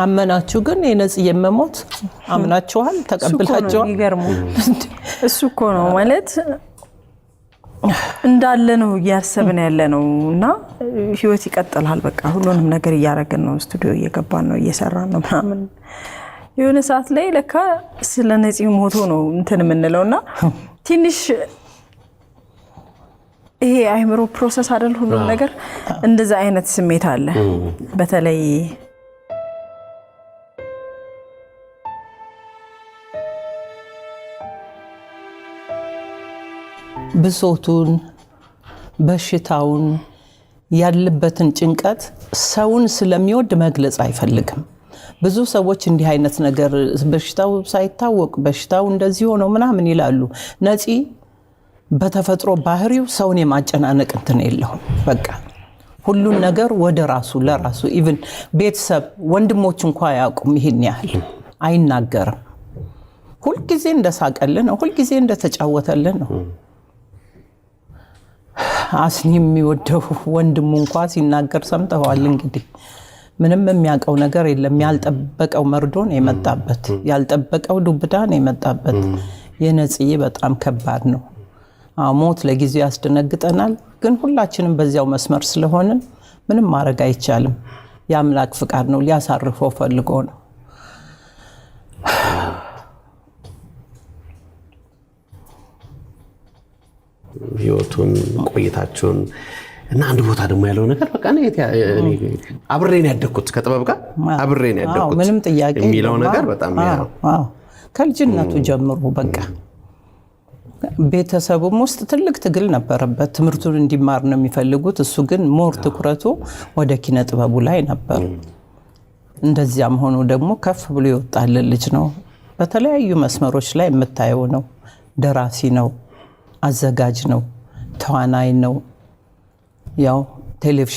አመናችሁ ግን የነጽዬ መሞት አምናችኋል? እሱ እኮ ነው ተቀብላችኋል? የሚገርመው። እሱ እኮ ነው ማለት እንዳለ ነው እያሰብን ያለ ነው። እና ህይወት ይቀጥላል። በቃ ሁሉንም ነገር እያደረግን ነው፣ ስቱዲዮ እየገባን ነው፣ እየሰራን ነው ምናምን። የሆነ ሰዓት ላይ ለካ ስለ ነፂ ሞቶ ነው እንትን የምንለው እና ትንሽ ይሄ አይምሮ process አይደል ሁሉም ነገር እንደዛ አይነት ስሜት አለ። በተለይ ብሶቱን፣ በሽታውን፣ ያለበትን ጭንቀት ሰውን ስለሚወድ መግለጽ አይፈልግም። ብዙ ሰዎች እንዲህ አይነት ነገር በሽታው ሳይታወቅ በሽታው እንደዚህ ሆነው ምናምን ይላሉ። ነፂ በተፈጥሮ ባህሪው ሰውን የማጨናነቅ እንትን የለውም። በቃ ሁሉን ነገር ወደ ራሱ ለራሱ even ቤተሰብ ወንድሞች እንኳ አያውቁም። ይሄን ያህል አይናገርም። ሁልጊዜ እንደሳቀልን ነው። ሁልጊዜ እንደተጫወተልን ነው። አስኒ የሚወደው ወንድሙ እንኳ ሲናገር ሰምተዋል። እንግዲህ ምንም የሚያውቀው ነገር የለም። ያልጠበቀው መርዶ ነው የመጣበት፣ ያልጠበቀው ዱብዳ ነው የመጣበት። የነጽዬ በጣም ከባድ ነው። አዎ ሞት ለጊዜው ያስደነግጠናል፣ ግን ሁላችንም በዚያው መስመር ስለሆንን ምንም ማድረግ አይቻልም። የአምላክ ፍቃድ ነው። ሊያሳርፈው ፈልጎ ነው። ህይወቱን ቆይታችሁን እና አንድ ቦታ ደግሞ ያለው ነገር በቃ እኔ አብሬ ነው ያደግኩት ከጥበብ ጋር አብሬ ነው አዎ፣ ያደግኩት ምንም ጥያቄ የሚለው የለውም። ነገር በጣም አዎ፣ አዎ። ከልጅነቱ ጀምሮ በቃ ቤተሰቡም ውስጥ ትልቅ ትግል ነበረበት። ትምህርቱን እንዲማር ነው የሚፈልጉት። እሱ ግን more ትኩረቱ ወደ ኪነ ጥበቡ ላይ ነበር። እንደዚያም ሆኖ ደግሞ ከፍ ብሎ የወጣልን ልጅ ነው። በተለያዩ መስመሮች ላይ የምታየው ነው። ደራሲ ነው፣ አዘጋጅ ነው፣ ተዋናይ ነው። ያው ቴሌቪዥን